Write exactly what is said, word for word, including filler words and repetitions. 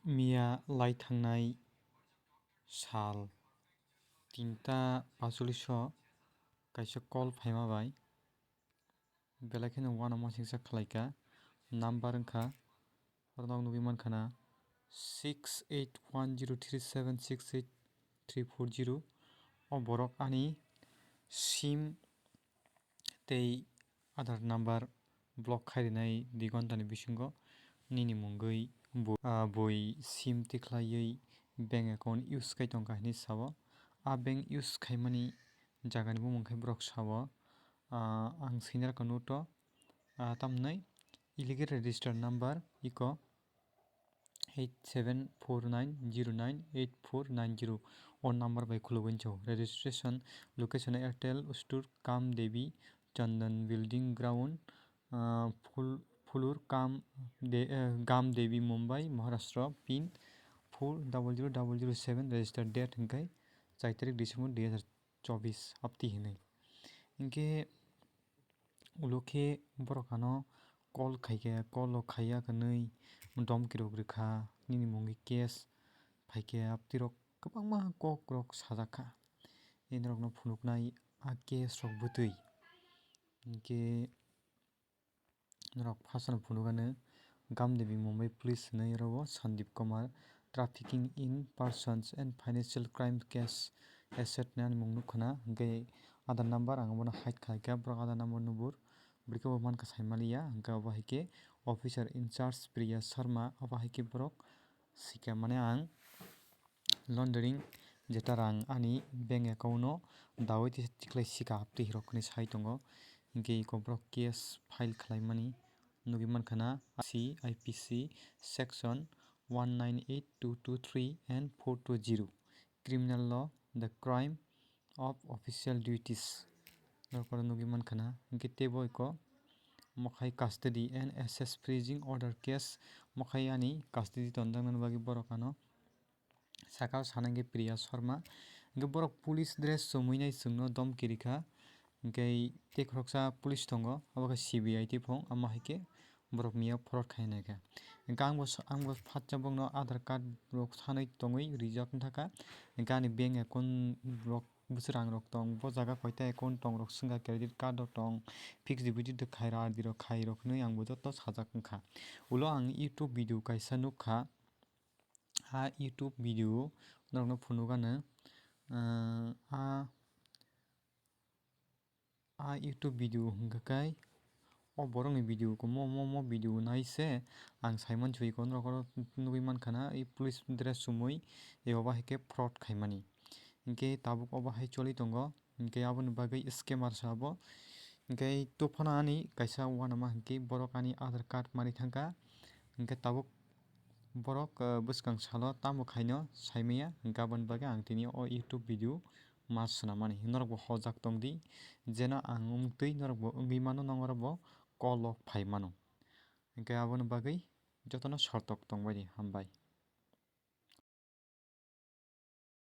Miya lai thangnai sal tinta pachuliso kaisa call phaima bai, belai kheno uanama singsa khlaikha. Number wngkha, oro nok nugwi mankha na six eight one zero three seven six eight three four zero. O borok ani sim tei Aadhaar number block khai rinai dui ghonta ni bisingo nini mungwi bo, ah, boi sim tikhlaiwi bank account use khai tongkha hinwi sao. A bank use khaimani jagani bumung khe borok sao, ah, ang senior khe nuto, ah, tamni illegal register number iko eight seven four nine zero nine eight four nine zero. O number bai khulugwi chao. Registration location Airtel Store Kam Devi Chandan Building Ground, ah, Phul-, Phulur Kam De-, eh, Gam Devi Mumbai Maharashtra, pin four double zero double zero seven, register date hwnkhe chai tarik December dui hazar chobis, apti hinwi. Hinkhe ulo khe borok ano call khaikhe, call o khaiya hwnwi domki rok rwkha, nini mungwi case phaikhe, apti rok kwbangma kok rok sajak kha. Nini rokno phunuknai a case rok bwtwi. Hinkhe norok phasano phunukgano Gamdevi Mumbai Police hinwi oro o Sandeep Kumar, Trafficking in Persons and Financial Crime Case, asset ni ani mung nukha na, hinkhe Aadhaar number ang bono hide khlaikha, borok Aadhaar number nubur, bwrwi khe bo mankha saimaliya, hinkhe obo hai khe officer in charge Priya Sharma, obo hai khe borok sikha mane ang laundering jeta rang ani bank account no dawi tisa tikhlai sika aptwi rok hinwi sai tongo. Hinkhe iko borok case file khlaimani nugwi mankha na C I P C section one nine eight two two three and four two zero, criminal law, the crime of official duties. Norok oro nugwi mankha na. Hinkhe teibo iko mokhai custody and assess freezing order case, mokhai ani custody tonjaknani bagwi borok ano saka o sana hinkhe Priya Sharma. Hinkhe borok police dress chumui nai chwngno domki rikha. Hinkhe tei khoroksa police tongo, abo khe C B I tei phung, amo hai khe borok miya fraud khai naikha. Hinkhe ang bo sa-, ang bo fatsa bokno Aadhaar card rok sanwi tongwi rijak wngthaka. Hinkhe ani bank account rok bwswk rang rok tong, bo jaga koita account tong rok swngkha, credit card rok tong, fixed deposit rok khai rok, R D rok khai rok hinwi ang bo joto sajak wngkha. Ulo ang YouTube video kaisa nukha. A YouTube video norokno phunukgano, ah, a, a YouTube video hwnkha khe o borokni video, mo, mo, mo video nai se ang saiman sui ko norok oro nugwi mankha na, i police dress chumui, e obo hai khe fraud khaimani. Hinkhe tabuk obo hai choli tongo, hinkhe aboni bagwi scammer se abo. Hinkhe tuphano ani kaisa uanama hinkhe borok ani Aadhaar card manwi thangkha, hinkhe tabuk borok, eh, bwskang salo tamo khaino saimaya, hinkhe aboni bagwi ang tini o YouTube video ma swnamani. Norokbo hojak tongdi, jeno ang wngtwi norokbo wngwi mano, nongorokbo call o phai mano. Hinkhe aboni bagwi jotono sartok tongbaidi, hambai.